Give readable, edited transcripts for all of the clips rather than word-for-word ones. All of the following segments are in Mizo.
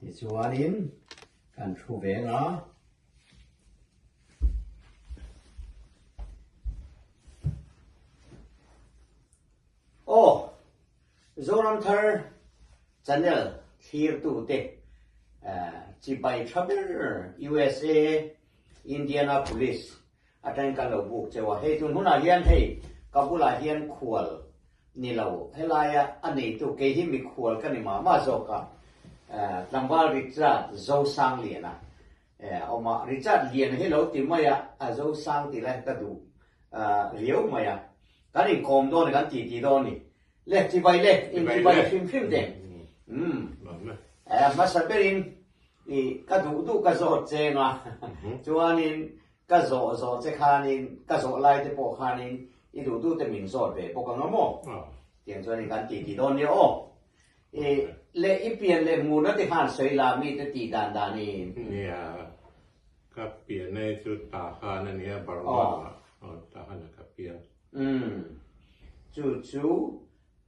Tichuanin kan thu veng a. Aw, Zoramthar channel thlirtute chibai tha ber USA Indianapolis atangin kan lo buk cheu a. Hei tun hunah hian hei ka bulah hian khual ni lo helaia a neitu kei hi mikhual ka ni mah mah zawk a, tlangval Richard Zosangliana awm a. Richard Liana hi lo ti mai a, a Zosang tih lai hi ka duh riau mai a. Kan inkawm dawn a, kan titi dawn a ni. Le, chibai le, inchibai hrim hrim teh. Umm, hmasa berin I ka duh duh ka zawt cheng a, chuanin ka zawh zawh che khanin ka zawh lai te pawh khanin i duh duh te min zawt ve bawk ang a maw? Tiang chuanin kan ti ti dawn nia aw. I leh i pian leh hmurna te khan sawi la mi te tih dan danin. Nia, ka pian e chu Tahan a nia, Burma ah Tahan ah ka pian. Umm, chu chu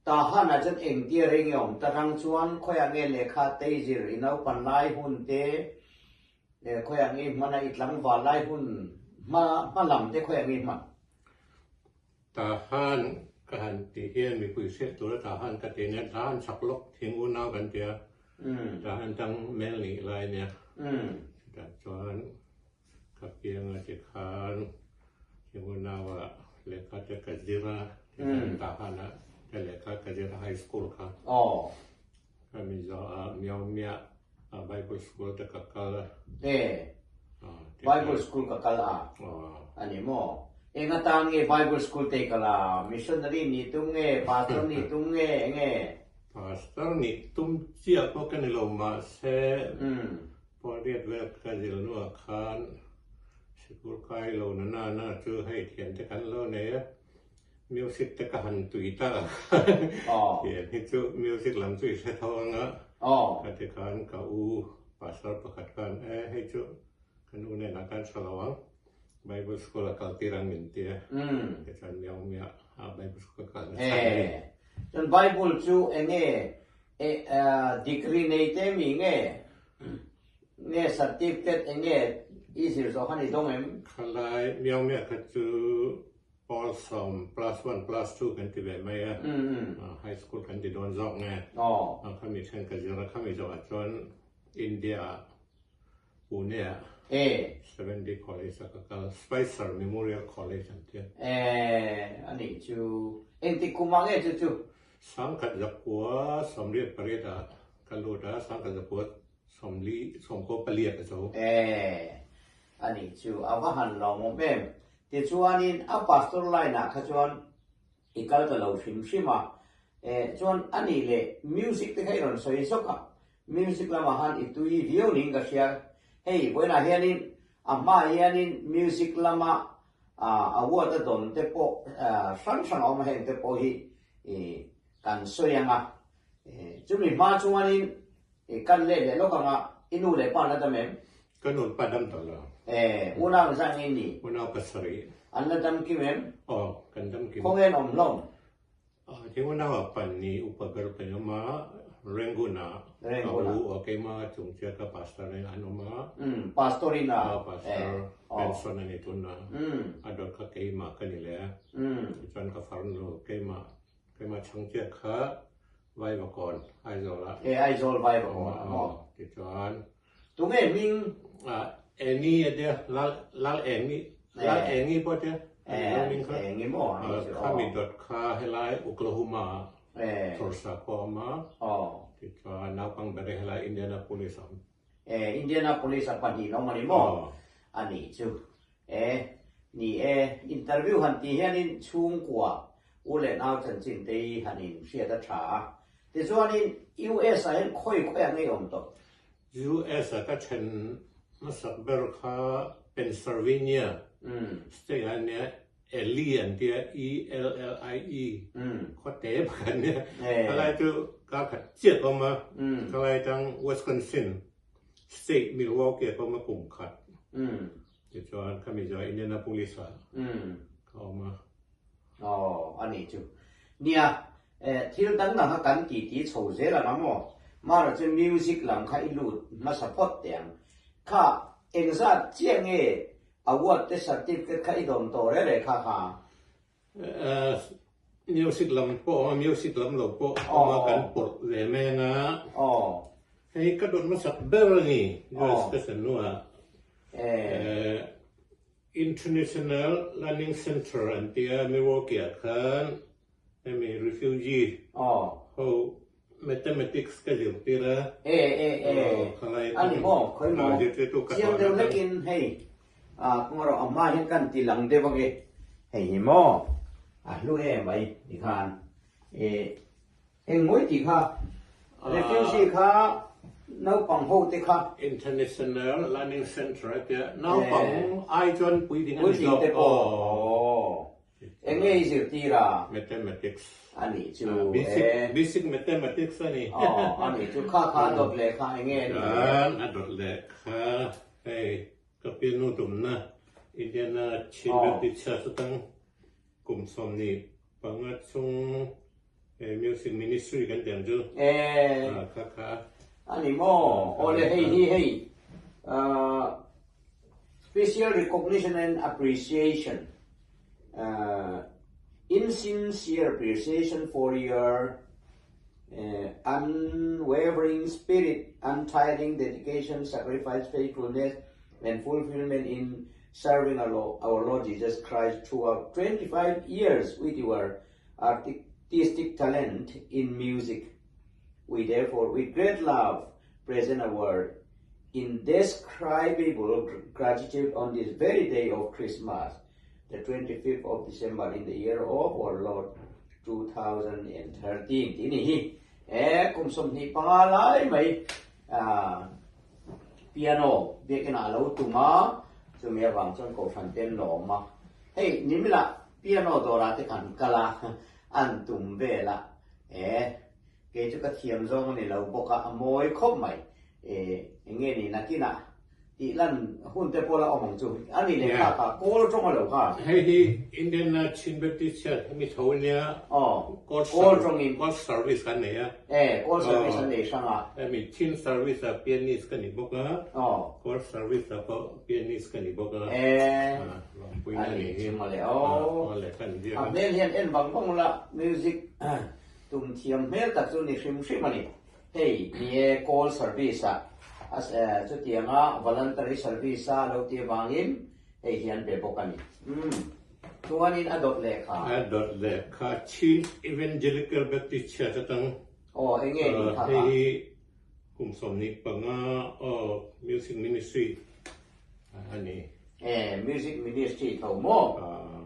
Tahan-ah chuan engtia reng i awm ta rang chuan khawiah nge lehkha tei zir i naupan lai hun te leh khawiah nge i hman a i tlangval lai hun hma hma lam te khawiah nge i hman? Tahan ka han tih hian mipui hriat tura Tahan ka tih nia, Tahan chak lawk thing unau kan ti a, Tahan tang mel nih lai nia, chutah chuan Ka pianga te khan thing unaua lehkha te ka zir a, tikhan Tahan-ah te lehkha ka zir a high school kha. Ka Mizo ah Myaungmya ah Bible school te ka kal a. E, Bible school ka kal a? A ni maw? Eng atan nge Bible school te i kal a? Missionary nih tum nge, pastor nih tum nge, enge? Pastor nih tum chiah pawh ka ni lo mahse Pawlriat vel ka zil hnuah khan sikul kai lo na na na chu hei thian te kan lo nei a, music te ka han tui ta a thian hi chu music lam chu i hre tho ang a, ka ti khan ka u pastor pakhat khan e hei chu ka nu nen ah khan hre lo ang Bible school a kal tir ang min ti a, tichuan Myaungmya ah Bible school ka kal nasa a ni. Chuan Bible chu enge degree nei te mi nge? Nge certificate enge i zir zawh khan i dawng em? Khalai Myaungmya kha chu pawl sawm plus one plus two kan ti ve mai a, high school kan ti dawn zawk nge? Khami then ka zir a, khami zawhah chuan India ah Pune ah Seventh-day College ah ka kal, Spicer Memorial College an tia. E, anih chu. Engtik kum ah nge chu chu? 1948 ah ka lut a, 1994 ka zo. E, anih chu. A va han lawmawm em. Tichuanin a pastor line ah kha chuan I kal ta lo hrim hrim a, eh chuan a nih leh music te kha i rawn sawi zawk a, music lamah khan i tui viau niin ka hria, hei vawiinah hianin a hmaah hianin music lama award a dawn te pawh hrang hrang a awm a, heng te pawh hi kan sawi ang a, chumi hma chuanin I kan let leh lawk anga i nu leh pa an la dam em? Ka nu pa dam tawh lo. E, unau in zah nge ni? Unau pasarih. An la dam kim em? Aw, kan dam kim. Khawnge an awm hlawm? Aw, thing unau ah pan ni upa ber kan awm a, Rangoon ah. Rangoon ah. Ka u aw keima chung chiah ka pastor in an awm a. Umm, pastor in a. Aw, pastor pension a ni tun a. A dawt kha keimah ka ni leh a. Tichuan ka farnu keimah, keimah chhang chiah kha Vaivakawn, Aizawl ah. E, Aizawl Vaivakawn ah maw? Aw, tichuan. Tunge hming? Ah, Engi a tia, Lal, Lal Engi, Lal Engi pawh a tia. E, Engi maw? Khami dawt kha helai Oklahoma ah Tulsa khua a awm a. Aw. Tichuan naupang ber hi helai Indianapolis a awm. E, Indianapolis a pahnih lo awm a ni maw? A nih chu. E, ni e, interview han tih hianin chhungkua u leh nau chanchin te hi han in hriat a tha a. Tichuanin US ah hian khawi khawi ah ngei awm tawh? US ah ka then hmasak ber kha Pennsylvania state ah nia Ellie an tia, E-L-L-I-E, khaw te pakhat nia. Khalai chu kar khat chiah ka awm a, khalai tang Wisconsin State Milwaukee ah ka awm a kum khat. Tichuan khami zawh Indianapolis ah ka awm a. Aw, a nih chu. Nia, thil dang dang kha kan titi chho zel ang a maw? Mara chu music lam kha i lut hmasa phawt teh ang. Kha engzat chiah nge award te certificate kha i dawn tawh reh reh kha kha? Music lam pawh awm a, music lam lo pawh awm a, kan pawrh ve meng a. Hei ka dawn hmasak ber a ni, US ka sen hnuah. International Learning Centre an ti a, Milwaukee-ah khan hemi refugee ho Mathematics ka zirtir a. E e e a ni maw khawi maw chiang deuh hlekin hei a kawng erawh a hma hian kan ti lang deuh ange hei hi maw a hlu em mai ti khan e eng mawi tih kha refugee kha naupang ho te kha International Learning Centre a tia naupang ai chuan puitling a ni zawk aw. Eng nge i zirtir a? Mathematics. A nih chu e. Basic mathematics a ni. Aw, a nih chu. Kha kha a dawt leh kha eng nge a nih? Chuan a dawt leh kha hei ka pianu tumna Indiana Chin Baptist Church atang kum 15 chhung Music Ministry kan tih ang chu. E. Kha kha. A ni maw? Aw le hei hi hei Special recognition and appreciation In sincere appreciation for your unwavering spirit, untiring dedication, sacrifice, faithfulness and fulfillment in serving our Lord Jesus Christ throughout 25 years with your artistic talent in music. We therefore, with great love, present our indescribable gratitude on this very day of Christmas, the 25th of December in the year of our Lord 2013 tih ni hi e kum 25 lai mai piano biakin ah lo tum a chumi avang chuan kohhran te an lawm a hei nimila piano dawrah te khan kal a an tum vel a e Kei chu ka thiam zawng a ni lo bawk a, a mawi khawp mai. E, eng nge ni nakinah tih lan hun te pawh la awm ang chu. A ni leh kha kha, kawl tawng a lo kha. Hei hi Indiana Chin Baptist Church hemi tho ania. Aw, kawl tawngin. Kawl service kan nei a. E, kawl service an nei hrang a. Hemi Chin service ah pianist ka ni bawk a. Aw. Kawl service ah pawh pianist ka ni bawk a. E, a ni chu mawle aw. A hmel hian en vang vang la, music. Tum thiam hmel tak chu ni hrim hrim a ni. Hei ni e call service ah a chutianga voluntary service a lo tih avangin hei hian be bawk a ni. Umm chuanin a dawt lehkha. A dawt lehkha Chin Evangelical Baptist Church atang. Aw enge ni kha kha. Hei hi kum 25 aw Music Ministry a ni. E, Music Ministry tho maw?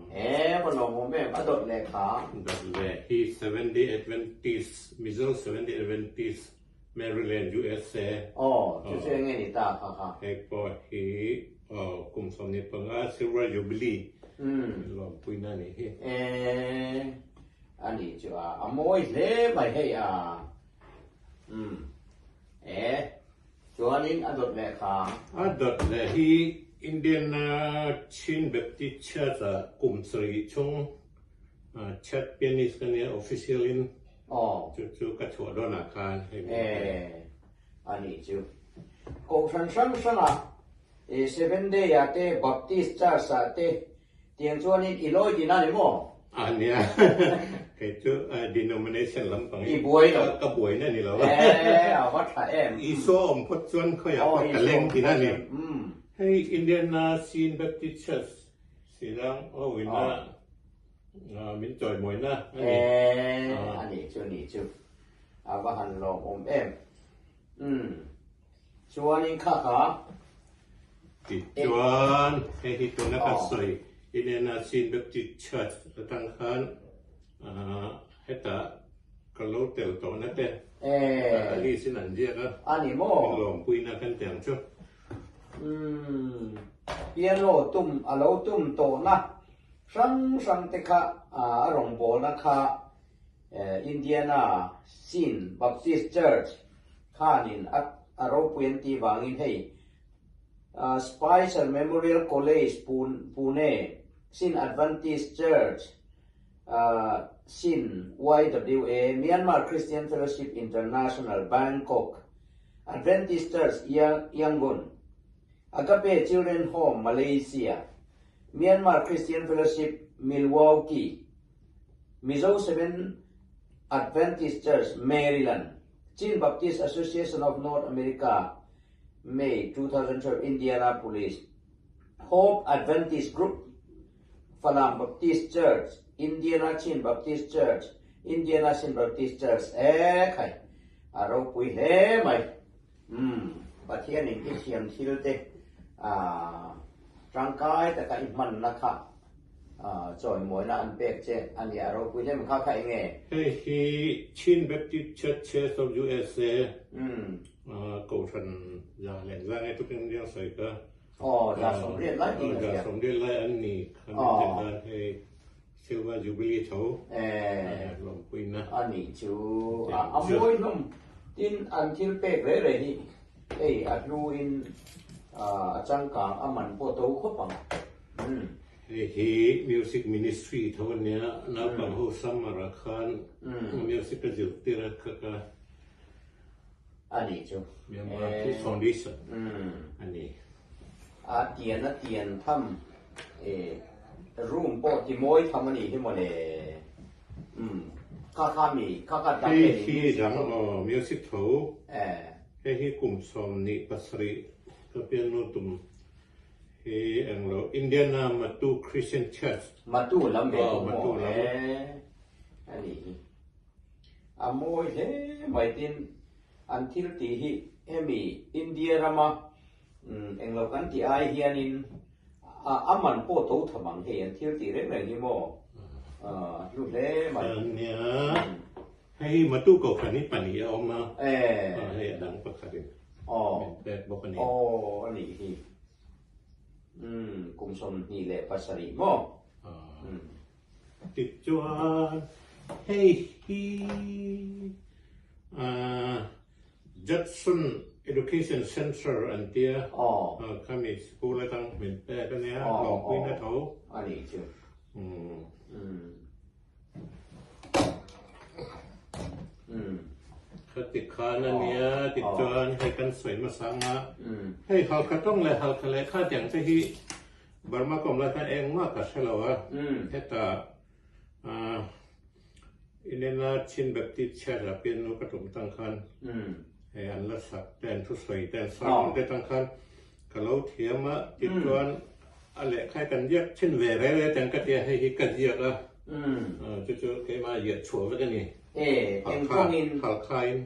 E, va lawmawm em, a dawt leh kha. Dawt leh hi Seventh Day Adventist, Mizo Seventh Day Adventist, Maryland, USA. Aw, chu chu enge ni ta kha kha? Hei pawh hi aw kum 25 Silver Jubilee lawmpuina a nih hi. E, a nih chu a, a mawi hle mai hei a. Umm, e. Chuanin a dawt leh kha. A dawt leh hi Indiana Chin Baptist Church ah kum sarih chhung Church pianist ka nia official in chu chu ka chhuah dawn ah khan hei min pe. E a nih chu. Kohhran hrang hrang ah Seventh Day ah te Baptist Church ah te Tiang chuanin i lawi din a ni maw? A nia, kei chu denomination lampang hi ka buaina ni lo. E, a va tha em. Isua awm phawt chuan khawiah pawh ka leng din a ni. Hei Indiana Chin Baptist Church Silang awina min chawimawina a ni. E, a nih chu, nih chu. A va han lawmawm em. Umm. Chuanin kha kha. Tichuan, hei hi tuna ka sawi Indiana Chin Baptist Church atang khan hetah ka lo tel tawhna te a list in an ziak a, A ni maw? Lawmpuina kan ti ang chu. Umm, piano tum a lo tum tawhna hrang hrang te kha a rawngbawlna kha Indiana Chin Baptist Church khanin a ropui an tih vangin hei Spicer Memorial College, Pune, Chin Adventist Church, Sin, YWA, Myanmar Christian Fellowship International, Bangkok, Adventist Church, Yangon, Agape Children Home, Malaysia, Myanmar Christian Fellowship, Milwaukee, Mizo Seventh Adventist Church, Maryland, Chin Baptist Association of North America, May 2012, Indianapolis, Hope Adventist Group, Falam Baptist Church, Indiana Chin Baptist Church, Indiana Chin Baptist Church, e khai, a ropui hle mai. Umm, Pathianin i thiam thil te a tangkai taka i hmanna kha chawimawina an pek che a ni, a ropui hle mai. Kha kha eng nge? Hei hi Chin Baptist Churches of USA Kohhran za leh za nge tukin riang sawi ka. Aw, 180 lai tih ka hria. 180 lai an ni kha mi te khan hei Silver Jubilee tho lawmpuina. A nih chu a mawi hlawm. Tin, an thil pek reh reh hi hei a hlu in a changkang a man pawh to khawp ang. Hei hi Music Ministry tho a nia, naupang ho summer ah khan music a zirtir a kha ka. A nih chu. Myanmar Peace Foundation a ni. A tian a tian tham e room pawh ti mawi tham a nih hi mawle. Umm kha kha mi kha kha dang Hei hi dang aw music tho. Hei hi kum 27 ka piannu tum hi englo Indiana Matu Christian Church. Matu lam ve bawk maw a nih hi. A mawi hle mai tin an thil tih hi hemi India rama englo kan tih ai hianin a man pawh to tham ang hei an thil tih reng reng hi maw a hlu hle mai. Nia hei Matu Kohhran hi pahnih a awm a, hei a dang pakhatin min pek bawk a ni. Aw a nih hi kum 27 maw. Tichuan, hei hi Judson Education Centre an tia, khami school atang min pek a nia, lawmpuina tho. A nih chu. Khati khan a nia, tichuan hei kan sawi hmasa anga, hei Halkha tawng leh Halkha lehkha tiang te hi Burma kawm lai khan engmah ka hre lo a, hetah Inena Chin Baptist Church ah piannu ka tum tang khan hei an la sak te an thusawi te an sermon te tang khan ka lo thiam a, tichuan a lehkha hi kan ziak thin ve reng reng teng ka tia hei hi ka ziak a, chu chu keimah ziah chhuah vek a ni, Halkha in.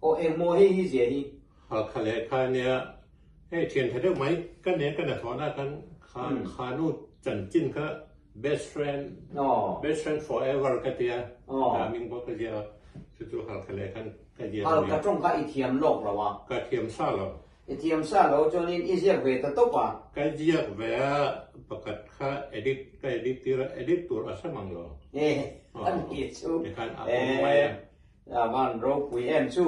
Aw engmaw hei hi zia hi. Halkha lehkha ania hei thian tha deuh mai ka nen ka hnathawhna khan kha khanu chanchin kha best friend best friend forever ka tia ka hming pawh ka ziah a chu chu halkha lehkhan ka ziah ania. Halkha tawng kha i thiam lawk lo a. Ka thiam sa lo. I thiam sa lo chuanin i ziak ve ta tawp a. Ka ziak ve a pakhat kha edit ka edit tir a edit tur a hre mang lo. E a ni chu. Tikhan a awm mai a. A van ropui em chu.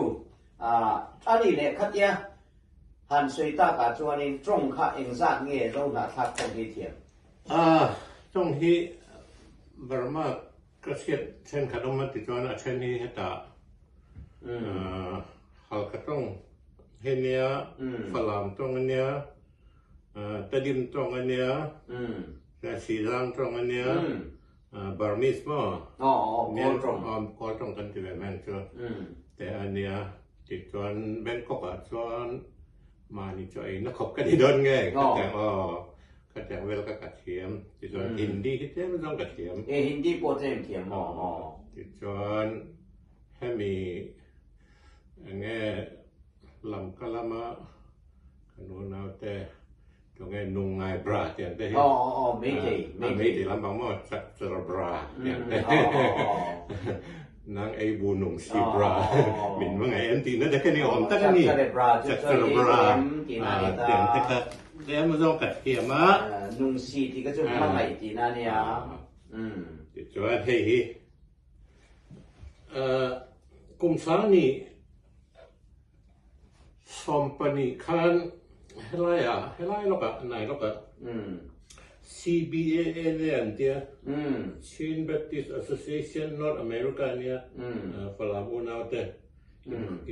A ni leh khatia han sawi takah chuanin tawng kha engzat nge zo hnahthlak tawng hi thiam? A tawng hi Burma ka hriat thenkhat awm a ti chuan a then hi hetah Halkha tawng hi ania, Falam tawng ania, Tedim tawng ania, Sihzang tawng ania, Burmese maw? Aw, Kawl tawng. Aw, Kawl tawng kan ti ve mai ang chu. Te a nia, tichuan Bangkok ah chuan mahni chu ei na khawp ka ni dawn nge? Ka ti ang, aw, ka ti ang vel ka ka thiam. Tichuan Hindi hi tlem zawng ka thiam. E, Hindi pawh tlem thiam maw? Aw. Tichuan hemi enge lamka lama kan unaute Tunge nung ngai bra tiang te hi. Aw aw aw meitei meitei. Meitei lampang maw chak char bra tiang te. Nang ei bu nung si bra min va ngai em tihna te kha ni awm tak a ni. Chak char bra chu Chak char bra tiang te kha tlem zawng ka thiam a. Nung si tih kha chu hmangaih tihna a nia. Tichuan hei hi kum sang ni 12 khan helaiah helai lawkah nai lawkah. CBANA an tia, Chin Baptist Association North America a nia, Falam unaute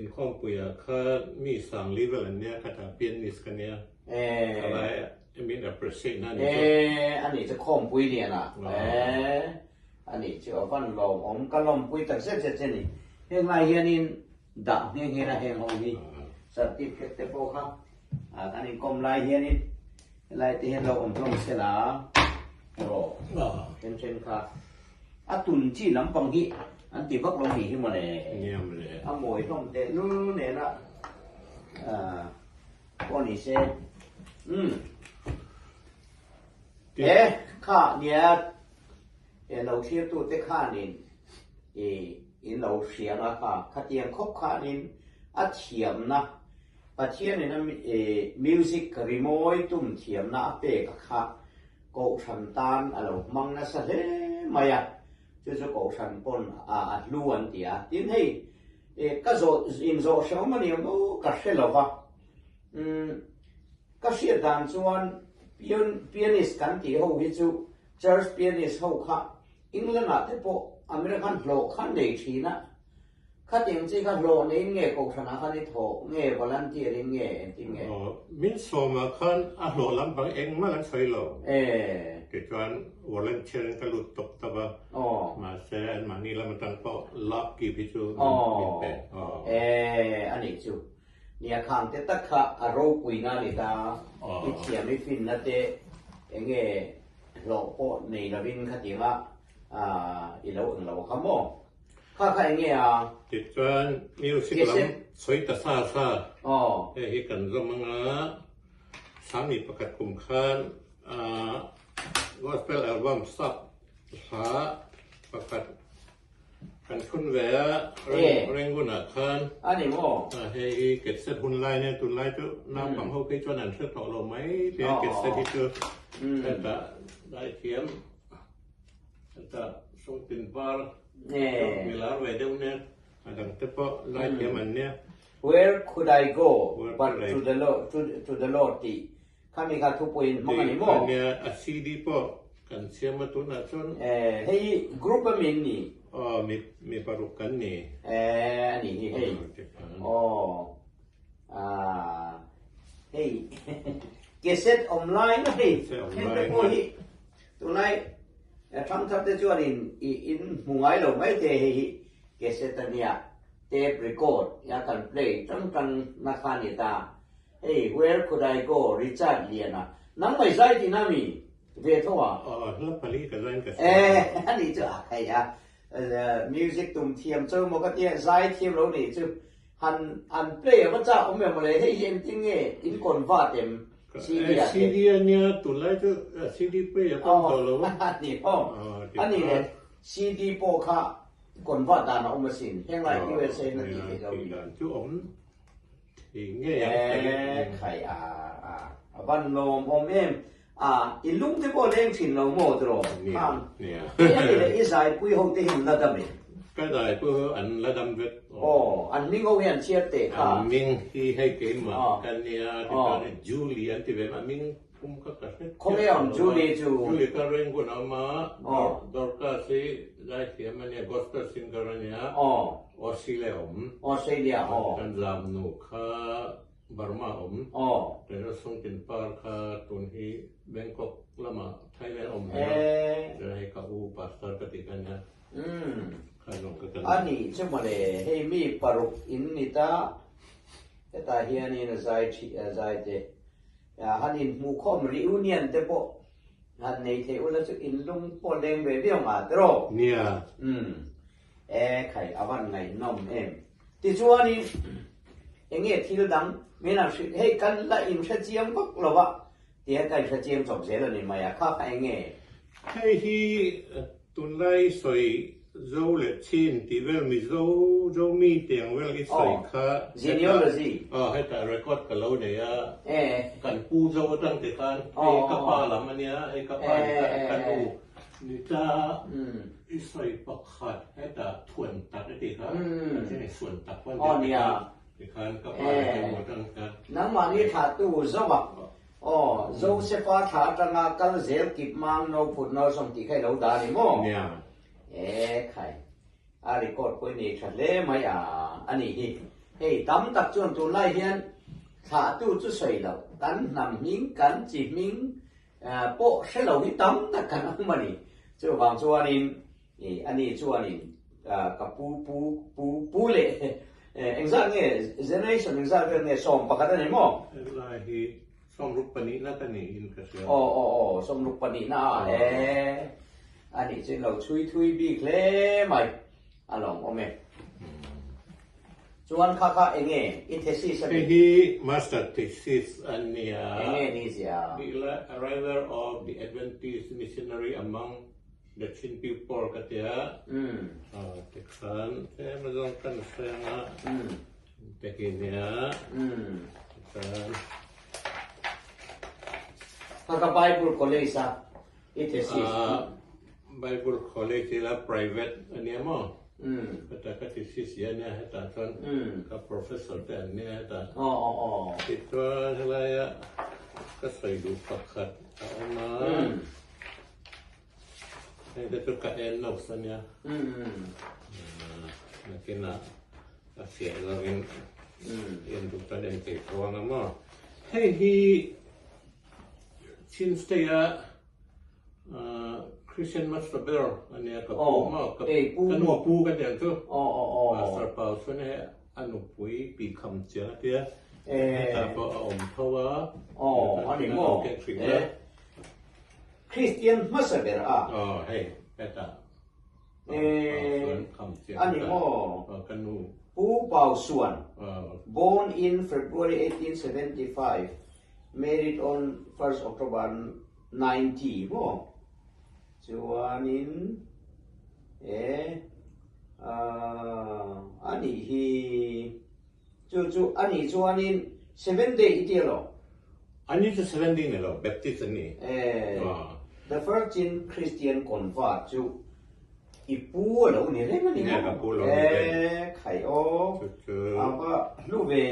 inkhawmpuiah khan mi sangli vel an nia, khatah pianist ka nia, thalai min appreciate na a nih chu. E, a nih chu khawmpui lian a, e, a nih chu a van lawmawm, ka lawmpui tak zet zet che ni. Heng lai hianin dah nghe nghe la heng ho hi certificate te pawh kha kan inkawm lai hianin helai te hian lo awm hlawm se la rawh then then kha a tun chi lampang hi an ti vak lo ni hi mawle a mawi hlawm teh lul nena pawh ni se umm e kha nia lo thlir tu te khanin I in lo hriang a kha, khatiang khawp khanin a thiamna, Pathianin a music rimawi tum thiamna a pek a kha Kohhran tan a lo hmang nasa hle mai a, chu chu Kohhran pawn a hlu an ti a. Tin hei ka zawh inzawh hrehawm a ni maw ka hre lo va, umm ka hriat dan chuan pianist kan tih ho hi chu church pianist ho kha England ah te pawh American hlawh kha nei thin a, khatiang chi kha hlawh neiin nge Kohhran ah khan i thawh nge volunteer in nge engtin nge? Aw, min sawm ah khan a hlawh lampang engmah kan sawi lo. Tichuan volunteer in ka lut tawp tawp a, mahse anmahni lam atang pawh love gift hi chu min pe. Aw, e a nih chu. Nia khang te tak kha a ropui na a ni ta, i thiam i finna te enge Hlawh pawh nei lovin khatianga i lo eng lo kha maw? Kha kha eng nge a? Tichuan music lam sawi ta sa sa hei hi kan zawm anga Sangni pakhat kum khan gospel album sap hla pakhat Kan thun ve a, Rangoon ah khan. A ni maw? Hei hi cassette hun lai nia, tunlai chu naupang ho phei chuan an hre tawh lo mai tia cassette hi chu hetah daithiam hetah Sungtin Par chu mi lar ve deuh nia, a dang te pawh daithiam an nia. Where could I go but to the Lord, to the Lord tih Khami kha thupuiin hmang a ni maw? Nia, a CD pawh kan siam a tunah chuan. Eh, hei group a min ni? Aw, mi mi paruk kan ni. Eh, a ni hi hei. Aw, ah, hei cassette awm lai na hei. Heng te pawh hi tunlai thangthar te chuan in in hmu ngai lo mai thei hei hi cassette a nia, tape record ya kan play tang tang na kha a ni ta. Hei where could I go Richard Liana nang mai zai tih na mi ve tho a. Aw hla pali ka zain ka hria. Eh ani chu a hei a music tum thiam cho maw ka tia zai thiam lo nih chu han han play a va chak awm em mawle hei hi engtin nge in convert em CD ah te. CD a nia tunlai chu CD play a tam tawh lo a. Ani aw ani le CD pawh kha convert dan a awm asin henglai USA in a tih theih lo ni. Chu awm E khai a a van lawm awm em a i lung te pawh leng thin lo maw tiraw khang hei a ni leh i zaipui ho te hi an la dam em? Ka zaipui ho an la dam vek aw. An hming ho hi an chhiar teh kha. An hming hi hei keimah ka nia tichuan Julie an ti ve a hming pum kha ka hre chiah lo a. Julie chu? Julie ka Rangoon a awm a Dorcas hi zaithiam a nia gospel singer a nia. Australia awm. Australia aw. Kan zam nu kha Burma awm. Aw. Tuna Sungtin Par kha tun hi Bangkok lamah Thailand awm ve a. Tuna hei ka u pastor ka tih kha nia. Umm. Kha zawng ka kan. A nih chu mawle hei mi paruk in ni ta hetah hianin a zai thi a zai te han inhmuhkhawm reunion te pawh han nei thei ula chu inlung pawh leng ve viau nga tiraw? Nia. Umm. E khai a van ngaihnawm em. Tichuanin enge thil dang min han hrilh hei kan la inhre chiang vak lo va tia ka inhre chiang chawp zel a ni mai a kha kha enge? Hei hi tunlai sawi zo leh chin tih vel Mizo zo mi tih ang vel i sawi kha Genealogy. Aw hetah record ka lo nei a kan pu zo atang ti khan hei ka pa lam a nia hei ka pa ni kha ka nu ni ta i sawi pakhat hetah thuan tak i tih kha a then in suan tak pawh an ti a tikhan ka pa leh ka nu atang khan Nangmahni thahtu zauh a. Aw, Josefa thla atanga kal zel kip mang no phut no sawm tih kha i lo dah a ni maw? Nia. E khai, a record pawh i nei tha hle mai a, a nih hi. Hei, tam tak chuan tunlai hian thlahtu chu sawi loh, kan hnam hming, kan chi hming pawh hre lo hi tam tak kan awm a ni. Chuvang chuanin I a ni chuanin ka pu pu pu pu leh engzat nge generation engzat vel nge 11 a ni maw? Helai hi 62na ka niin ka hria. Aw aw aw 62na a e a nih chu in lo chhui thui bik hle mai a lawm awm e. Chuan kha kha enge i thesis a ni? Hei hi master thesis a nia. Enge ni zia? The arrival of the Adventist missionary among The Chin People ka tia tikhan tlem azawng kan sawi anga te hi nia tikhan Kha ka Bible College a i thesis Bible College ila private ania maw heta ka thesis hi ania hetah chuan ka professor te an nia hetah tichuan helaia ka sawi duh pakhat a awm a. Hei te chu ka en notes a nia. Nakinah a fiah lovin en duh chuan en thei tho ang a maw. Hei hi Chin State a Christian Master ber a nia ka pu maw ka nu pu ka ti ang chu. Pastor Pau chuan hei a nupui pi kham chiang a tia hetah pawh a awm tho a. Kristian hmasa ber a. Aw hei hetah A ni maw? Ka nu. Pu Pau Suan, born in February 1875, married on first October 90 maw? Chuanin e a nih hi. Chu chu a nih chuanin Seventh Day i ti alo? A ni chu Seventh Day ni lo, Baptist a ni. Eh, The first Chin Christian convert chu i pu a lo ni reng a ni maw? Nge ka pu lo ni reng. Eh, khai aw. Chu chu. A va hlu ve.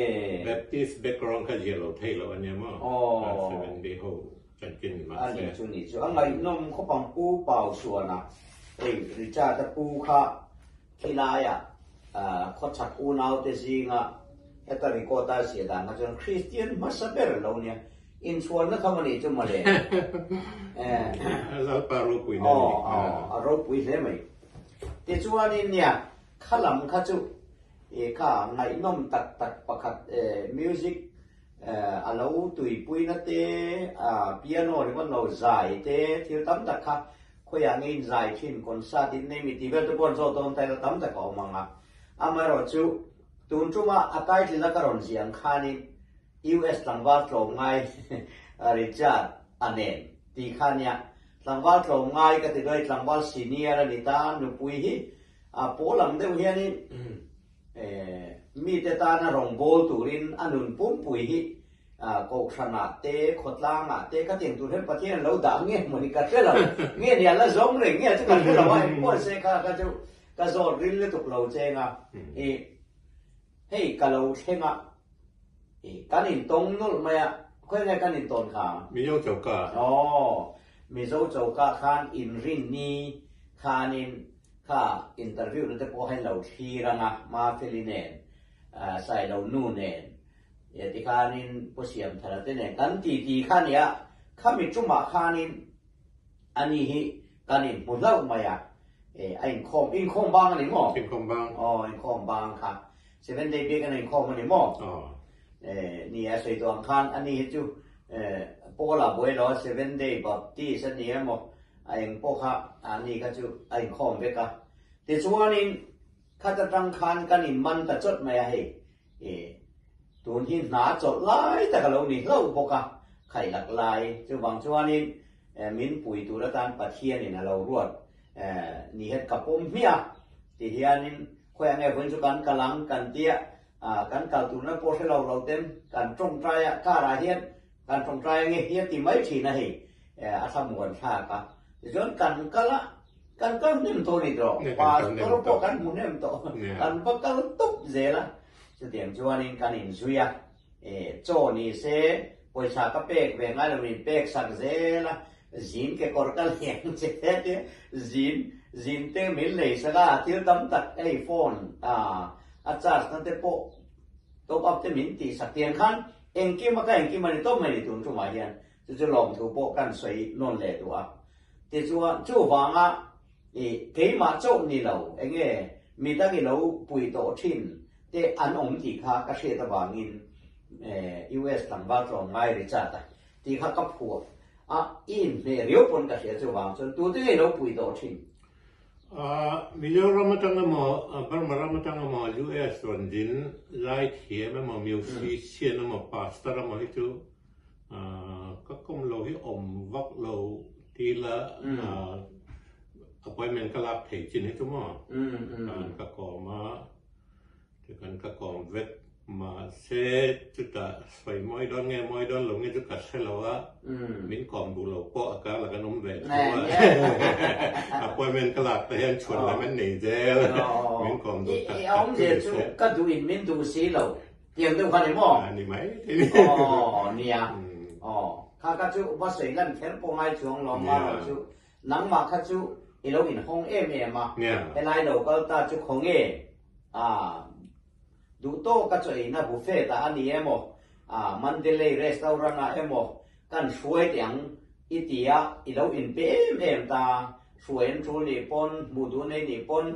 Baptist background kha ziah lo thei lo a nia maw? Aw. Seventh Day ho chanchin ni mahse. A nih chu nih chu. A ngaihnawm khawp ang Pu Pau Suana, hei Richard-a pu kha Khilaiah khawchhak unaute zinga heta record a ziah dan kha chuan Kristian hmasa ber lo nia inchhuanna tham a nih chu mawle. Lalpa ropui na ni. Aw, a ropui hle mai. Tichuanin nia kha lam kha chu kha ngaihnawm tak tak pakhat music a lo tuipuina te, piano ringawt lo zai te thil tam tak kha Khawiah nge in zai thin, concert in nei mi tih vel te pawh an zawh dawn ta ila tam tak a awm ang a. Amaherawh chu tun tuma a title a ka rawn ziah ang khanin US tlangval tlawmngai Richard a nen tih kha nia. Tlangval tlawmngai ka ti dawn a, tlangval senior a ni ta, nupui hi a pawl ang deuh hianin mite tana rawngbâwl turin a nun pumpui hi Kohhranah te, khawtlangah te ka tiang tur hian Pathian a lo dah nge mawni ka hre lo. Nge ni a la zawng reng nge chu ka hre lo a, engpawh se kha kha chu ka zawt ril lutuk lo cheng a. I hei ka lo thleng a, i kan intawng nawlh mai a, khawi nge kan intawn kha? Mizo choka. Aw, Mizo choka khan inrinni khanin kha interview na te pawh kha in lo thlir ang a, Mafeli nen, Sailo nu nen. E tikhanin Pu Siamthara te nen kan titi kha nia, khami tumah khanin ani hi kan inhmu hlauh mai a, e a inkhawm, inkhawm bang a ni maw? Inkhawm bang. Aw, inkhawm bang kha. Seven Day Biak in a inkhawm a ni maw? Aw. E ni a sawi tawh ang khan ani hi chu e Paula buai lo a Seven Day Baptist a ni emaw a eng pawh kha ani kha chu a inkhawm vek a. Tichuanin khat atang khan kan inman ta chawt mai a hei. E, tun hi hna chawlh lai tak a lo ni hlauh bawk a, khaih lak lai. Chuvang chuanin min pui tur atan Pathianin a lo ruat ni het ka pawm hmiah a. Tihianin khawiah nge vawiin chu kan kal ang kan tia, kan kal turna pawh hre lo lo ten kan tawngtai a, car ah hian kan tawngtai ange hi a ti mai thin a hei, a thlamuan thlak a. Tichuan kan kal a. Kan kal hnem tawh ni tawh, pastor pawh kan hmu hnem tawh, kan va kal tawp zel a. Chutiang chuanin kan inzui a, chaw ni se. Pawisa ka pek ve ngai lo min pek sak zel a, zin kekawr ka liang che te zin zin te min lei sak a, thil tam tak hei phone a charge na te pawh top up te min tih sak tiang khan engkim a ka engkim a ni tawp mai ni tun tumah hian chu chu lawmthu pawh kan sawi nawn leh duh a. Tichuan chuvanga i keimah chauh ni lo enge midang i lo pui tawh thin te an awm tih kha ka hriat avangin US tlangval tlawmngai Richard a tih kha ka phuah a, i inhmeh riau pawn ka hria chuvang chuan tute nge lo pui tawh thin? Mizoram atang emaw Burma ram atang emaw US rawn din zaithiam emaw musician emaw pastor emaw hi chu ka kawm lo hi awm vak lo ti la appointment ka lak thei chin hi chu maw ka kawm a. Tikhan ka kawm vek mahse chutah sawi mawi dawn nge mawi dawn lo nge chu ka hre lo a, min kawm duh lo pawh a kar la kan awm ve tho a, appointment ka lak te hian chhuan lam an nei zel, min kawm duh tak tak chu ni se. Ka duh in min duh si lo tiang deuh kha ni maw? A ni mai thei ni. Aw nia, aw kha kha chu va sawi lan kher pawh ngai chuang lo marawh chu Nangmah kha chu i lo inhawng em em a, helai lo kal ta chu khaw nge? Aa, duh tawk a chaw eina buffet ah a ni emaw, aa, Mandalay restaurant ah emaw kan hruai teh ang i ti a, i lo inpe em em ta, hruai an tul nih pawn, hmuh duh nei nih pawn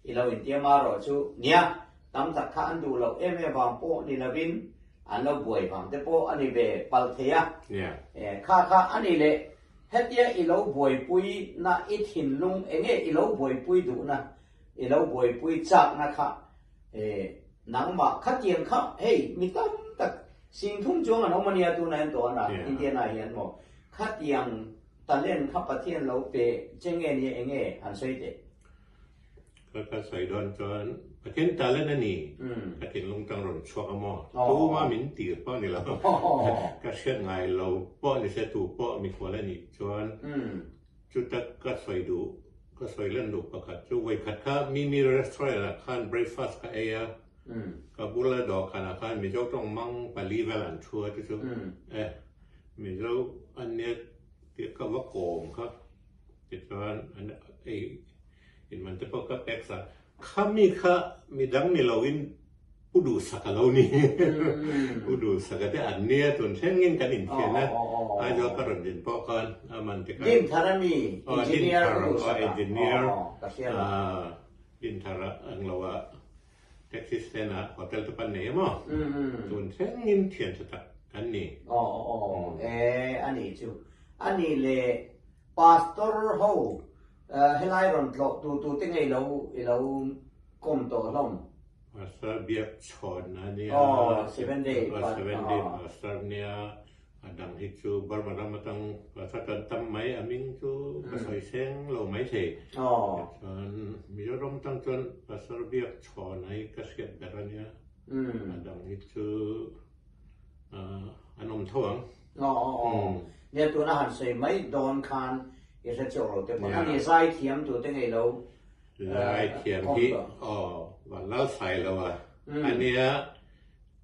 i lo intiam a rawh chu nia, tam tak kha an duh loh em em vang pawh ni lovin an lo buai vang te pawh a ni ve palh thei a, kha kha a ni leh Hetia i lo buaipui na i thinlung enge i lo buaipui duhna, i lo buaipui chakna kha e nangmah khatiang kha hei mi tam tak singthum chuang an awm ania tunah hian tawhna Indiana hian maw khatiang talent kha Pathian lo pe che nge nia enge han sawi teh. Ka ka sawi dawn chuan Pathian talent a ni, ka thinlung tang rawn chhuak a maw? Tuma min tir pawh a ni lo, ka hriat ngai lo pawh ni se tu pawh mikhual a nih chuan chuta ka sawi duh, ka sawi lan duh pakhat chu vawikhat kha Mimi restaurant ah khan breakfast ka ei a, ka bula dawhkan ah khan Mizo tawng mang pali vel an thu a chu chu e Mizo an nia tih ka va kawm kha tichuan an ei In man te pawh ka pek sa. Kha mi kha midang ni loin Pu Duhsak a lo ni. Pu Duhsak a te an nia tun thlengin kan inthian a. Aizawl ka rawn din pawh khan a man te khan. Dinthar a mi? Engineer Pu Duhsak a. Engineer. Dinthar a ang lo a taxi stand ah hotel te pan nei a maw? Tun thlengin thian tha tak kan ni. Aw e a nih chu. A nih leh Pastor ho Helai rawn tlawh tu tu te ngei lo i lo kawm tawh hlawm. Pastor biak chhawn a nia. Aw, Seven Day. Seven Day Pastor nia. A dang hi chu Burma ram atang Pastor kan tam mai a hming chu ka sawi seng lo mai thei. Aw. Chuan Mizoram atang chuan Pastor biak chhawn hi ka hriat ber a nia. A dang hi chu an awm tho ang. Aw aw aw. Nia tuna han sawi mai dawn khan i hre chauh lo te pawh a ni zai thiam tu te ngei lo Zai thiam hi aw van lal sai lo a a nia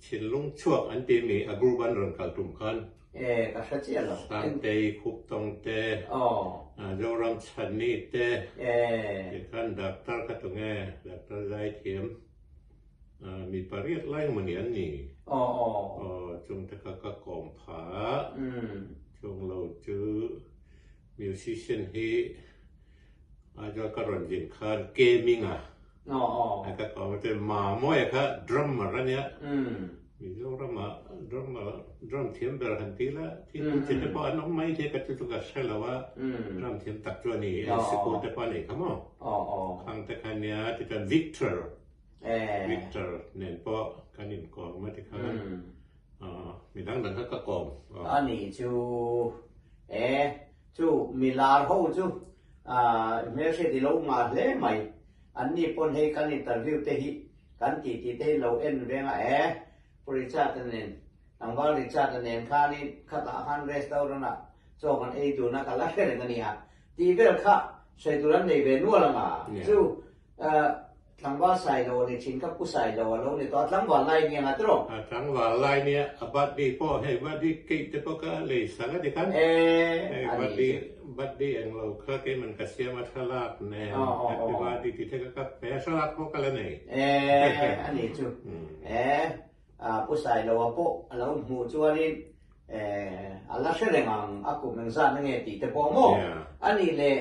thinlung chhuak an ti mi a group an rawn kal tum khan E ka hre chiah lo. Sangtei Khuptawng te Aw. Zoram Chhani te E. Tikhan doctor kha tunge doctor zai thiam. Mi pariat lai mawni an ni. Aw aw. Aw chung te kha ka kawm pha a. Chung lo chu musician hi Aizawl ka rawn zin khan Gaming a. Aw aw. A ka kawm a chuan Mamawia kha drummer a nia. Mizoram ah drummer drum thiam ber han ti la thil chi te pawh an awm mai thei ka chu chu ka hre lo a. Drum thiam tak chu a ni. Sikul te pawh a nei kha maw. Aw aw. Khang te kha nia tichuan Victor. Victor nen pawh kan inkawm a tikhan mi dang dang kha ka kawm. A nih chu e, chu mi lar ho chu hmelhriat i lo ngah hle mai. An ni pawn hei kan interview te hi kan tih tih te hi lo en veng a e, Pu Richard-a nen, tlangval Richard-a nen khanin khatah khan restaurant ah chaw kan ei dun a ka la hre reng a nia tih vel kha sawi tur an nei ve nual ang a, chu. Tlangval Sailo ni thin kha Pu Sailo a lo ni tawh a, tlangval lai nia nga tiraw? A tlangval lai nia, a birthday pawh hei birthday cake te pawh kha lei sak a ti khan. E, a ni chu. Birthday eng lo kha keiman ka siam a thlalak nen happy birthday tih te kha ka pe a, thlalak pawh ka la nei. E, a ni chu. E, Pu Sailoa pawh a lo hmuh chuanin e, a la hre reng ang a kum engzat na nge tih te pawh maw? A nih leh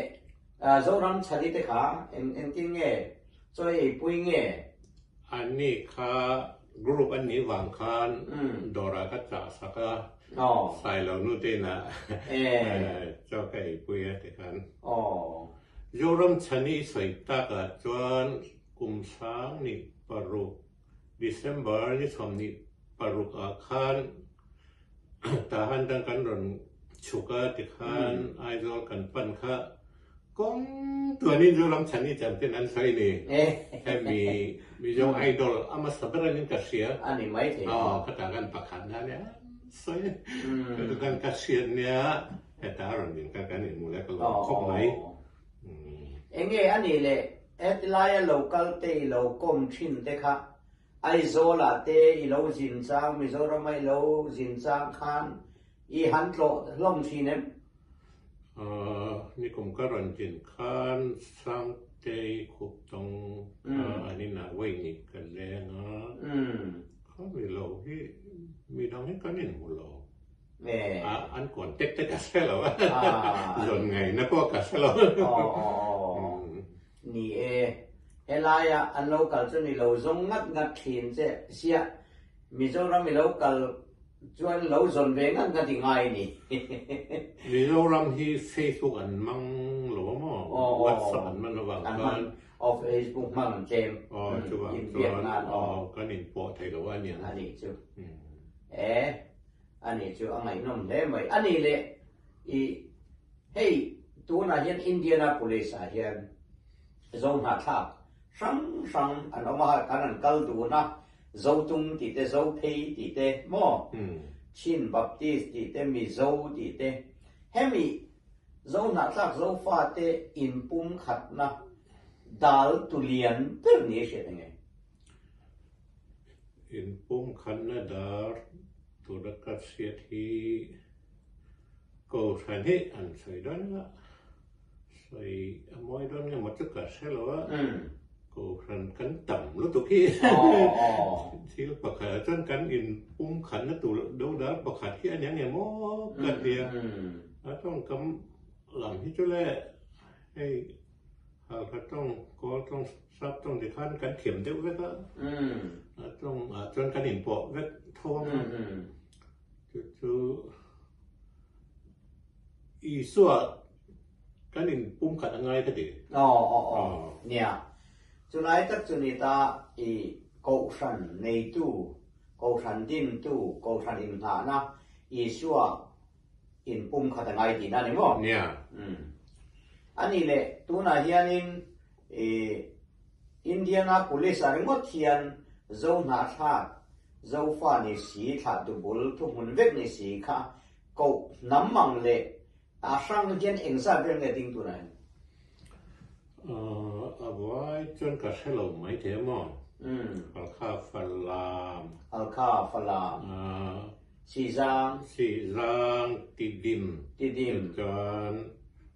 Zoram chhani te kha eng engtin nge chawi ei pui nge? Anni kha group an nih vang khan dawrah ka chah sak a, Sailo nu te inah chaw ka ei pui a ti khan. Zoram chhani i sawi takah chuan kum 16 December ni 26 ah khan Tahan dang kan rawn chhuk a tikhan Aizawl kan pan kha kawng tuanin Zoram chhan i champion an sawi ni. Hemi Mizo Idol a hmasa ber angin ka hria. A ni mai thei. Aw khatah kan pakhat na nia sawi kan ka hriat nia heta a rawn din kha kan inhmu leh ka lawm khawp mai. Enge a nih leh hetilaia local te i lo kawm thin te kha Aizawlah te i lo zin chang, Mizorama i lo zin chang khan i han tlawh hlawm thin em? Nikum ka rawn zin khan Sangtei Khuptawng kha an inah Wayne ka leng a, kha mi lo hi midang hi kan inhmu lo. An contact te ka hre lo a, zawn ngaihna pawh ka hre lo. Ni e, helaia an lo kal chu ni lo zawng ngat ngat thin che sia, Mizoram i lo kal chuan lo zawn ve ngat ngat i ngai ni. Mizoram hi Facebook an hmang lo a maw? WhatsApp an hman lovang khan. Aw Facebook hmang an tlem. Aw chuvang chuan aw kan inpawh thei lo a niang. A nih chu. E. A nih chu a ngaihnawm hle mai. A nih leh i hei tunah hian Indianapolis ah hian Zohnahthlak hrang hrang an awm a, kan an kal dun a, Zotung tih te, Zophei tih te maw, Chin Baptist tih te, Mizo tih te, hemi Zohnahthlak Zofate inpumkhatna dal tulian ber ni a hriat enge? Inpumkhatna dar tura ka hriat hi Kohhran hi an sawi dawn anga, sawi a mawi dawn nge maw chu ka hre lo a, Kohhran kan tam lutuk hi thil pakhat ah chuan kan inpumkhatna tur do dar pakhat hi a nia nge maw ka ti a, a tawngkam lam hi chu le hei Halkha tawng, Kawl tawng, Sap tawng ti khan kan thiam deuh vek a, a tawng ah chuan kan inpawh vek tho ang a, chu chu Isua kan inpumkhat a ngai ka ti. Aw aw aw nia, chulai tak chu ni ta i Kohhran neitu, Kohhran dintu, Kohhran inngahna Isua in pum khat a ngai tihna a ni maw? Nia. Umm. A nih leh tunah hianin i Indianapolis ah ringawt hian Zo hnahthlak, Zofa ni si, thlah dubul thuhmun vek ni si kha koh hnam ang leh a hrang hian engzat vel nge ding tunah hian? A vai chuan ka hre lo mai thei a maw? Umm. Halkha Falam. Halkha Falam. Sizang. Sizang Tidim. Tidim. Chuan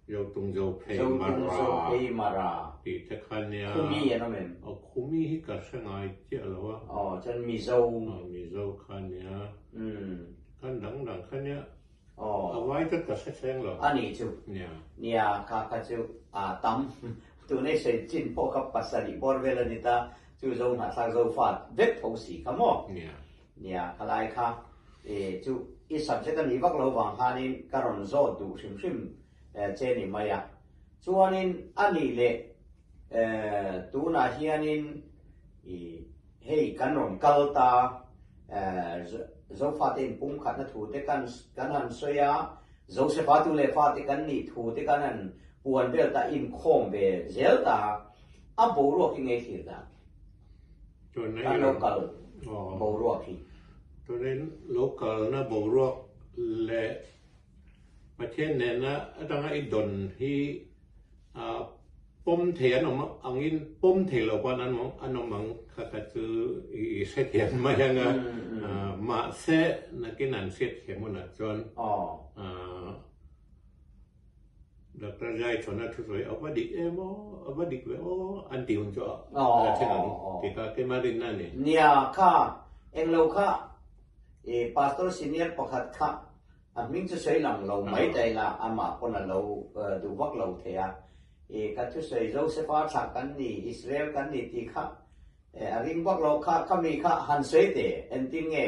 Zotung Zophei Mara. Zotung Zophei Mara. Tih te kha nia. Khumi an awm em? Aw Khumi hi ka hre ngai chiah lo a. Aw chuan Mizo. Aw Mizo kha nia. Umm. Kan dang dang kha nia. Aw. A vai chu ka hre thleng lo. A nih chu. Nia. Nia kha kha chu a tam. Tunei sawi chin pawh kha pasarih bawr vel a ni ta. Chu Zo hnahthlak Zofa vek tho si kha maw? Nia. Nia, khalai kha e chu i subject a nih vak lo vang khanin ka rawn zawt duh hrim hrim che ni mai a. Chuanin a nih leh tunah hianin i hei kan rawn kal ta Zofate inpumkhatna thu te kan kan han sawi a, Josefa tu leh fate kan nih thu te kan han puan vel ta inkhawm ve zel ta a boruak hi ngei thlir dan. Kan lo kal boruak hi. Tunin lo kalna boruak leh Pathian nena atanga i dawn hi a. Pawm thei an awm angin pawm thei lo pawn an an awm ang kha kha chu i hrethiam mai ang a, mahse nakin an hriatthiam hunah chuan Doctor Zaichhawna thu sawi a va dik em aw, a va dik ve aw an tih hun chu a la thleng ang tih kha keimah rinna a ni. Nia kha englo kha i Pastor Senior pakhat kha A hming chu sawi lang lo mai ta ila, amah pawn a lo duh vak lo thei a. I ka thusawi Josefa thlah kan ni, Israel kan ni tih kha a ring vak lo kha, kha mi kha han sawi teh, entin nge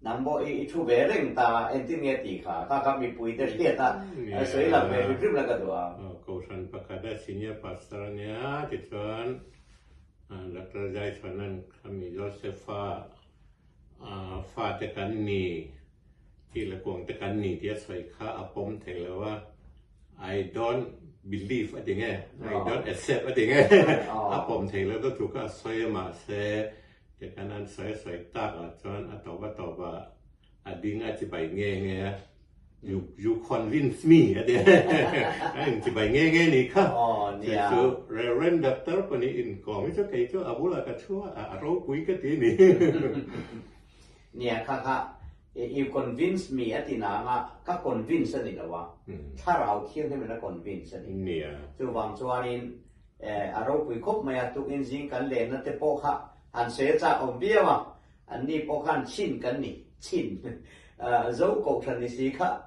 nang pawh i thu ve reng ta, entin nge tih kha, kha kha mipui te hriat a, sawi lang ve hrim hrim la ka duh a. Kohhran pakhat a senior pastor a nia, tichuan Doctor Zaichhuanan kha mi Josefa Fate kan ni, tih leh kuang te kan ni tih a sawi kha a pawm thei lo a, I don't believe a ti nge, I don't accept a ti nge, a pawm thei lo ta thu kha a sawi a mahse tikhan an sawi a sawi tak ah chuan a tawp a tawp ah a ding a chibai nge nge a. You you convince me a ti a in chibai nge nge ni kha chu chu Reverend Doctor pawh nih in kawm hi chu kei chu a bulah ka thu a a ropui ka ti ni. Nia kha kha you convince me a ti nang a ka convince a ni lo a thlarau thianghlim in a convince a ni. Nia. Chuvang chuanin a ropui khawp mai a tukin zing kan lenna te pawh kha han sawi a chak awm viau a An ni pawh khan chhin kan ni, chhin zo kohhran ni si kha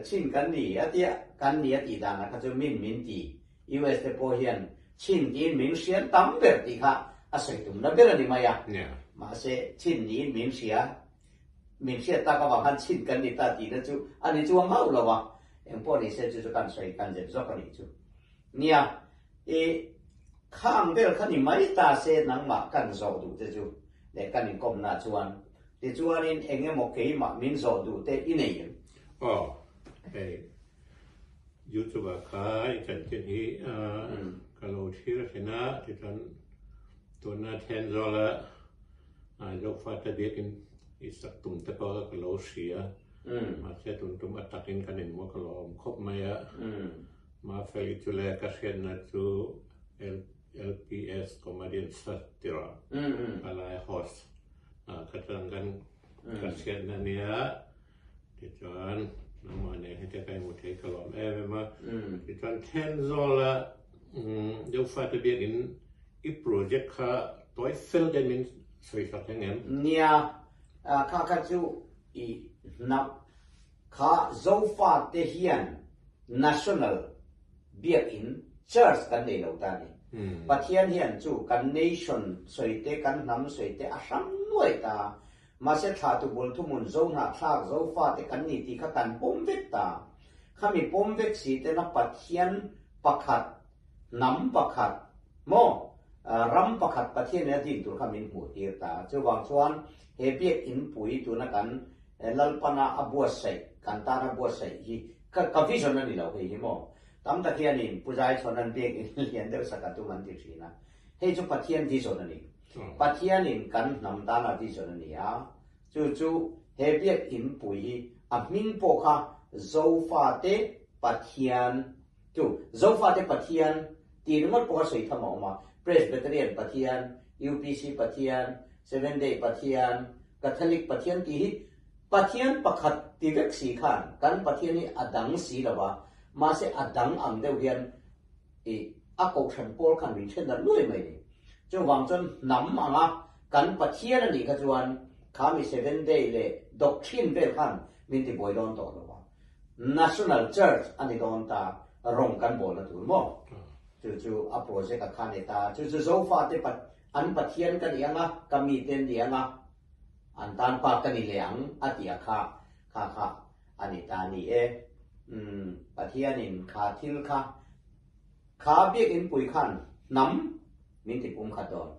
chhin kan ni a tia, kan ni a tih danah kha chu min min ti. US te pawh hian chhin tiin min hriat tam ber tih kha a sawi tumna ber a ni mai a. Mahse chhin niin min hria, min hriat tak avang khan chhin kan ni ta tihna chu a ni chuang hauh lo a. Engpawh ni se chu chu kan sawi kan zep zawk a nih chu. Nia, i khang vel kha ni mai ta se nangmah kan zawh duh te chu leh kan inkawmna chuan tichuanin eng emaw keimah min zawh duh te i nei em? Aw, hei YouTube ah kha i chanchin hi ka lo thlir thin a, tichuan tuna Thenzawl a Zofate biakin i sak tum te pawh kha ka lo hria, mahse tun tum a takin kan inhmuh ka lo awm khawp mai a. Mafeli chu leh ka hriatna chu LPS Comedian Search tirah ka lai host ka tang kan ka hriatna nia tichuan nangmah nen heti ka inhmu thei ka lawm em em a tichuan Thenzawla deuh fate biakin i project kha tawi fel deuh min sawi sak eng em? Nia kha kha chu i hnap Kha Zofate hian National Biakinn, Church, kan nei lo ta a ni. Pathian hian chu kan nation sawi te, kan hnam sawi te a hrang nuai ta. Mahse thlahtu bul thuhmun Zohnahthlak Zofate kan ni tih kha kan pawm vek ta. Khami pawm vek si tena Pathian pakhat, hnam pakhat, maw ram pakhat Pathian in a din tur kha min hmuh tir ta. Chuvang chuan he Biakinn pui tuna kan Lalpana a buatsaih, kan tana buatsaih hi ka ka vision a ni lo hei hi maw? Tam tak hianin Pu Zaichhawn an biak in lian deuh sak a tum an ti thin a. Hei chu Pathian vision a ni. Pathianin kan hnam tana vision a ni a. Chu chu he biak in pui hi a hming pawh kha Zofate Pathian chu Zofate Pathian tih ringawt pawh kha sawi tham a awm a. Presbyterian Pathian, UPC Pathian, Seventh Day Pathian, Catholic Pathian tih hi Pathian pakhat ti vek si khan kan Pathian hi a dang si lo va, mahse a dang ang deuh hian i a kohhran pawl khan min then darh luai mai ni. Chuvang chuan hnam anga kan Pathian a nih kha chuan kha mi Seven Day leh doctrine vel khan min ti buai dawn tawh lo va. National Church a ni dawn ta rawng kan bawlna tur maw? Chu chu a project a kha ni ta. Chu chu Zofate An Pathian ka ni ang a, ka mite an ni ang a, an tan pa ka ni leh ang a ti a kha, kha kha a ni ta ni e. Umm, Pathianin kha thil kha, kha biakinn pui khan hnam min ti pum khat dawn.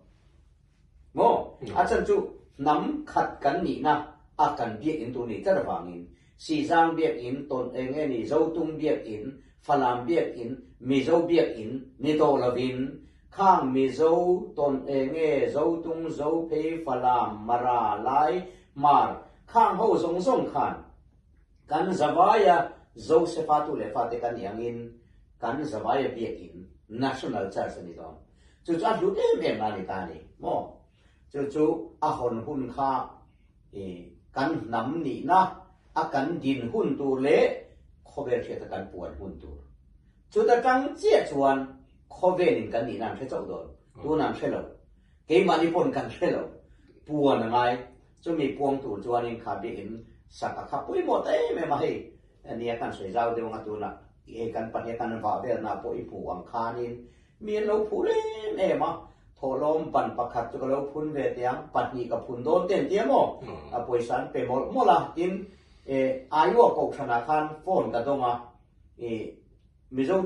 Maw? A chan chu hnam khat kan nihna a kan biakinn tur ni tlat avangin Sizang biakinn, tawn eng nge ni, Zotung biakinn, Falam biakinn, Mizo biakinn ni tawh lovin, khang Mizo, tawn eng nge, Zotung, Zophei, Falam, Mara, Lai, Hmar, khang ho zawng zawng khan kan zavaia Zosefa tu leh fate kan iangin. kan Zavaia Biakin National Church a ni dawn. Chu chu a hlut em em a ni ta a ni maw? Chu chu a hawn hun kha kan hnam nihna a kan din hun tur leh khawvel hriata kan puan hun tur. Chuta tang chiah chuan khawvelin kan nihna an hre chauh dawn. Tun an hre lo. Keimahni pawn kan hre lo. Puan a ngai. Chumi puang tur chuanin kha biakin sak a kha pawimawh ta em em a hei. Nia kan sawi zau deuh anga tunah hei kan pahnih kan vah velna pawh i hmuh ang khanin mi an lo phur em em a, thawhlawm ban pakhat chu ka lo phun ve teh ang, pahnih ka phun dawn te an ti a maw? A pawisa an pe mawlh mawlh a, tin Iowa kohhranah khan phone ka dawng a, Mizo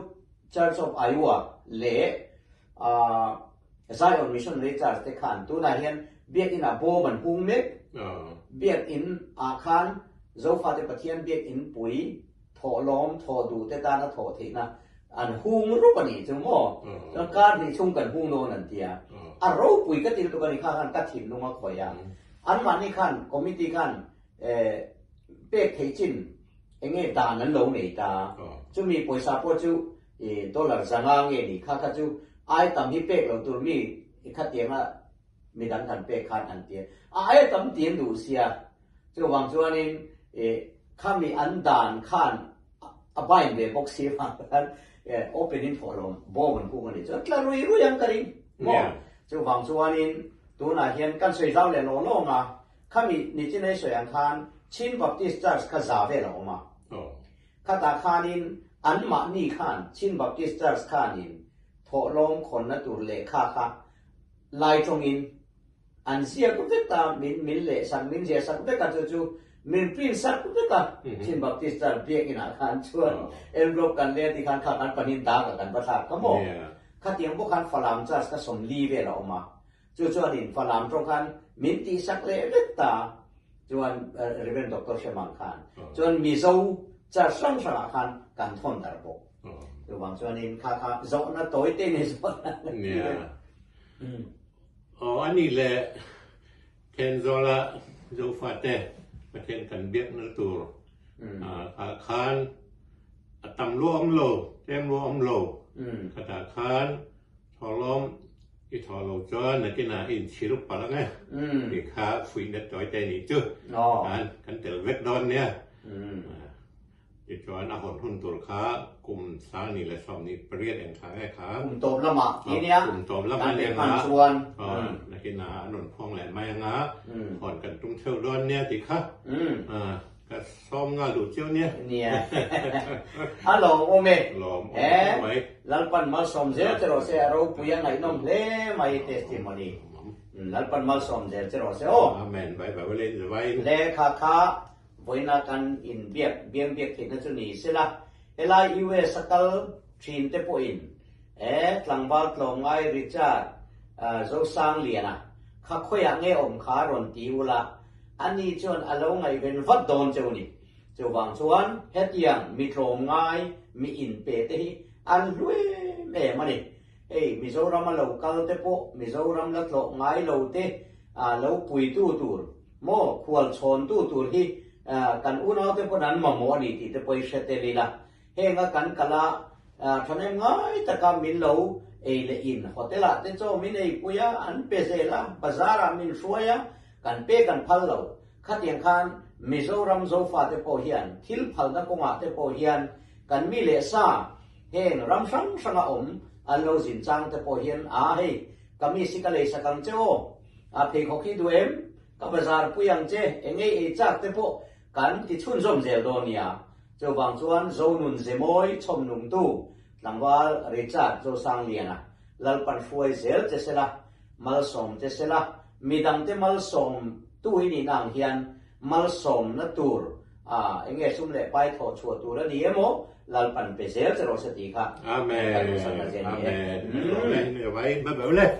Church of Iowa leh Zion Missionary Church te khan tunah hian biakin ah bawm an hung mek. Biakin ah khan Zofate Pathian biakin pui thawhlawm thawh duh te tana thawh theihna an hung rup a nih chu maw? Chuan kar hnih chhung kan hung dawn an ti a. A ropui ka ti lutuk a ni kha khan ka thinlung a khawih a. Anmahni khan committee khan pek theih chin enge dan an lo nei ta. Chumi pawisa pawh chu I dollar zanga nge ni kha kha chu ai tam hi pek lo tur mi i khatianga midang kan pek khan an ti a, a aia tam ti an duh sia. Chuvang chuanin i khami an dan khan a bind ve bawk si vang khan open in thawh lo bawm an hung a nih chuan tla rui rui ang ka ring maw. Chuvang chuanin tunah hian kan sawi zau leh lawng lawng a, khami nichin ei sawi ang khan Chin Baptist Church kha za vel a awm a. Khatah khanin anmahni khan Chin Baptist Church khanin thawhlawm khawnna tur lehkha kha lai tawngin an ziak vek a, min min leh sak, min ziah sak vek a, chu chu min print sak vek a, Chin Baptist Church biakinah khan chuan envelope kan leh tikhan kha kan panin dak a kan va thlak kha maw? Khatiang bawk khan Falam Church kha 40 vel a awm a, Chu chuan in Falam tawng khan min tihsak leh vek ta chuan Rev. Doctor Hremang khan chuan Mizo church hrang hrangah khan kan thawn darh bawk. Chuvang chuan in kha kha zawhna tawi te ni zawhna. Nia. Aw ani le Thenzawl-a Zofate Pathian kan biakna tur ah khan a tam luah awm lo, tlem luah awm lo. Khatah khan Thawhlawm i thawh lo chuan nakinah i inchhir palh ang e tih kha fuihna tawi te nih chu khan kan tel vek dawn nia. Tichuan a hawn hun tur kha kum 2018 eng thla nge kha. Kum tawp lamah ti nia. Kum tawp lamah nia nga. Chuan. Nakinah an rawn phuang leh mai anga hawn kan tum theuh dawn nia tih kha. Ka sawm nghal duh chiau nia. Nia. A lawm awm e. Lawm awm hle mai. Lalpan malsawm zel che rawh se a ropui a ngaihnawm hle mai testimony. Lalpan malsawm zel che rawh se aw. Amen. Bye bye ule in. Lehkha kha vawiina kan in biak biang biak theihna chu ni sela helai US a kal thin te pawhin e tlangval tlawmngai Richard Zosangliana kha khawiah nge awm kha rawn ti ula Ani chuan a lo ngaihven vat dawn cheu ni. Chuvang chuan hetiang mi tlawmngai, mi inpe te hi an hlu em em a ni. Hei Mizoram a lo kal te pawh Mizoram la tlawh ngai lo te lo puitu tur maw khual chhawntu tur hi kan unau te pawn an mamawh a ni tih te pawh i hre tel ila. Henga kan kal a, thahnem ngai taka min lo ei leh in hotel ah te chaw min eipui a, an pe zel a, bazar ah min hruai a, kan pek an phal lo. Khatiang khan Mizoram Zofate pawh hian thil phalna kawngah te pawh hian kan mi leh sa heng ram hrang hranga awm an lo zin chang te pawh hian a hei ka mi si ka lei sak ang che aw, a pheikhawk hi duh em, ka bazar pui ang che, engei ei chak te pawh kan ti chhunzawm zel dawn nia. Chuvang chuan Zonun Zemawi chhawmnungtu tlangval Richard Zosangliana Lalpan hruai zel che sela, malsawm che sela, midangte malsawm tu i nihna ang hian malsawmna tur a enge sum leh pai thawh chhuah tur a ni emaw Lalpan pe zel che rawh se tih kha Amen kan duhsakna che a ni e. Amen.